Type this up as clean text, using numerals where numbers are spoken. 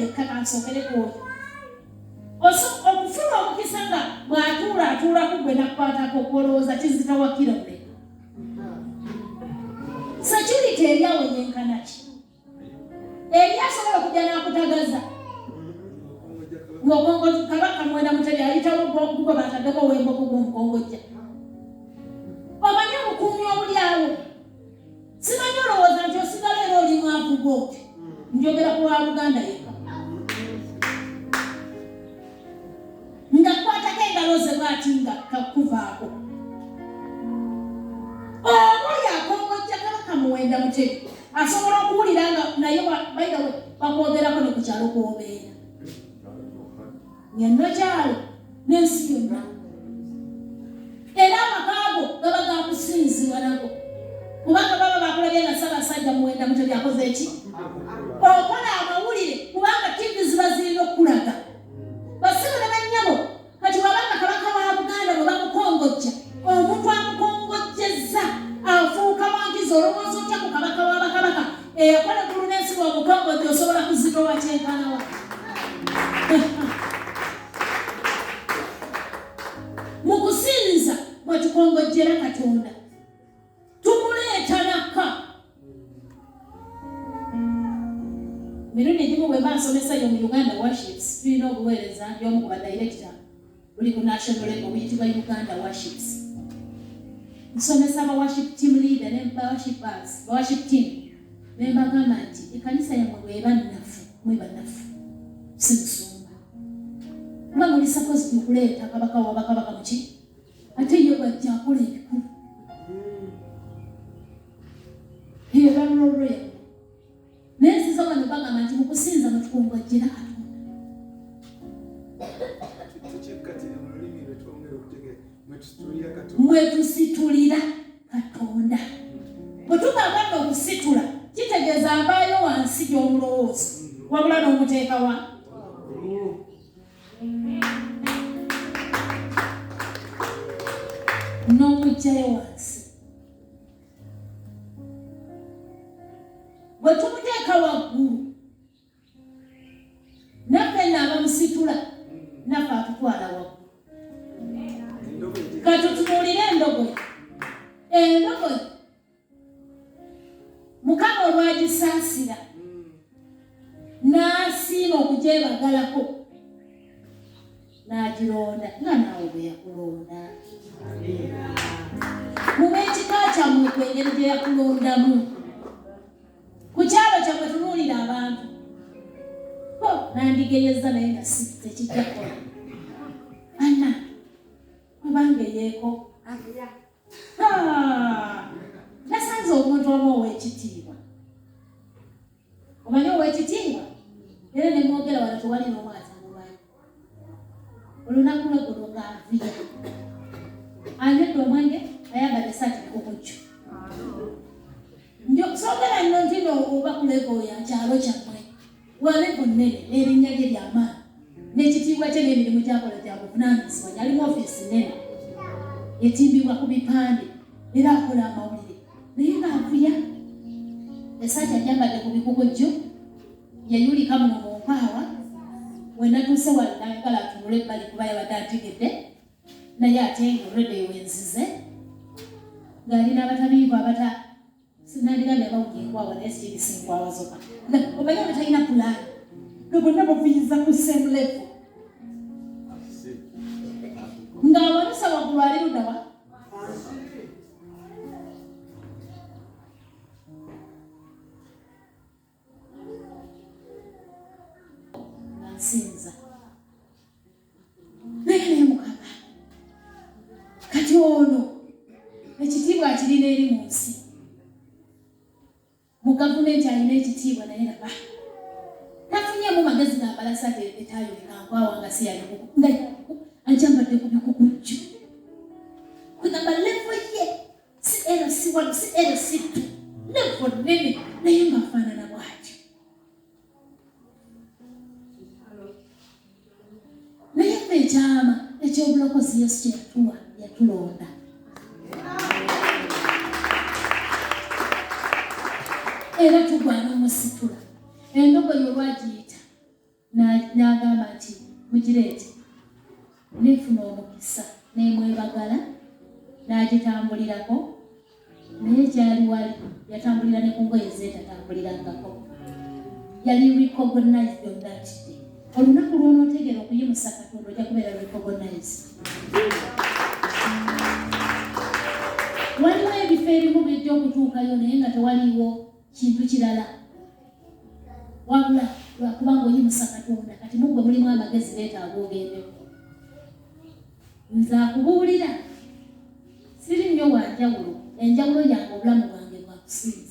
Yekka kansookere ku oyo. Okufuna omukisa nga bw'atuula atuula ku gwe n'akukwatako, gw'olowooza kizitowa kiro mmeka? Security eri awo yenkana ki? Eri asobola okujja n'akutagaza ng'okongo Kabaka Muwenda Mutebi ayitawo gwe bataddeko ow'embogo gw'omukongojja. Omanyi obukuumi obuli awo? Simanyi olowooza nti osigala era oli mwavu bw'otyo. Njogera ku wa Buganda yekka. Nga kwatako engalo ze bw'ati nga kakuvaako. Oba oyo akongojja Kabaka Muwenda Mutebi asobola okuwulira nga naye by the way bakwogerako ne ku kyalo kw'obeera. Nyenno kyalo n'ensi yonna. Era amaka go gaba ga kusinzibwa nago, kubanga baba bakulabye nga Ssaabasajja Muwenda Mutebi akoze ki? Okola amawulire, kubanga ttivi ziba zirina okukulaga. Bassebo ne bannyabo, kati bw'aba nga Kabaka wa Buganda bwe bamukongojja, omuntu amukongojjezza afuuka wa nkizo. Olowooza otya ku Kabaka wa Bakabaka eyakola eggulu n'ensi bw'omukongojja osobola kuzitowa kyenkana wa? Mu kusinza mwe tukongojjera Katonda, tumuleeta nakka. Mirundi egimu bwe mba nsomesa yo mu Uganda Worships, tulina obuweereza, ndi omu ku badirekita buli ku national level buyitibwa Uganda Worships. Nsomesa ba worship team leader ne ba worshipers, ba worship team, ne mbagamba nti ekkanisa yammwe bw'eba nnafu, mwe banafu, si musumba. Kuba muli supposed okuleeta kabaka wa bakabaka muki, ate ye bw'ajja akola ebikulu. Eyo balolwe. Naye nziza wano bagamba nti mu kusinza mwe tukongojjera Katonda. Tukikkatire mu lulimi lwe twongera okutegeera, mwe tusitulira Katonda. Mwe tusitulira Katonda. Bwe tugamba nno okusitula, kitegeeza avaayo wansi gy'omulowooza, wabula n'omuteeka wa? N'omuggyayo wansi. Bwe tumuteeka waggulu, naffe nno abamusitula, naffe atutwala waggulu. Katutunuulire endogoyi. Endogoyi Mukama olwagisaasira n'asiima okugyebagalako n'agironda, nga naawe bwe yakulonda. Mu b'ekika kyammwe ku engeri gye yakulondamu. Ku kyalo kyammwe tunuulira abantu. Ho, nandigeyezza naye nga si tekijja kukola. Anna, kubanga eyeeko. Nasanze omuntu omu ow'ekitiibwa. Omanyi ow'ekitiibwa? Era ne mwogera wano tewali n'omu atamumanyi. Olunaku lw'eggulo ng'avuya. Anywedde omwenge, ayambadde essaati nkukujju. Soogera nno nti no oba kuleego ya kyalo kyammwe. Wa levo nnene n'erinnya lye lya maanyi n'ekitiibwa kye n'emirimu gy'akola gya buvunaanyizibwa nnyo. Ali mu ofiisi nnene etimbibwa ku bipande era akola amawulire naye ng'avuya. Essaati agyambadde ku bikukujju yeyulika muno mu nkwawa. We natuuse wali n'ayagala atunule ebbali kuba yabadde antegedde naye ate nga already wenzize ng'ali n'abatamiivu abata Sinandigambye abawunya enkwawa naye sikiri si nkwawa zokka. Nga omanyi abatalina pulaani nga bonna bavuyiza ku same level. Ng'awanusa waggulu ali ludda wa? Nga nsinza. Naye naye Mukama kati ono ekitiibwa akirina eri mu nsi, mu gavumenti alina ekitiibwa, naye laba tafunyemu magezi ga mbalasa etayulika nkwawa nga si yabikuku nga agyambadde ku bikukujju kugamba levo ye si LC1 si LC2 levo nnene naye ng'afaanana bw'atyo. Naye ffe ekyama eky'obulokozi Yesu kye yatuwa, yatulonda. Era tugwana omusitula. Endogoyi olwagiyita. N'agamba nti mugireete. Nefuna omukisa nemwebagala n'agitambulirako, naye kyali wali yatambulira ne ku ngoye zeetatambulirangako. Yali recognized on that day. Olunaku lw'onootegeera okuyimusa Katonda, ojja kubeera recognized. Waliwo ebifo ebimu bijja okutuukayo naye nga tewaliiwo kintu kirala wabula lwakubanga oyimusa Katonda. Kati muggwe mulimu amagezi, beetaaga ogendeko. Nze akubuulira, siri nnyo wanjawulo. Enjawulo yange, obulamu bwange bwakusiima.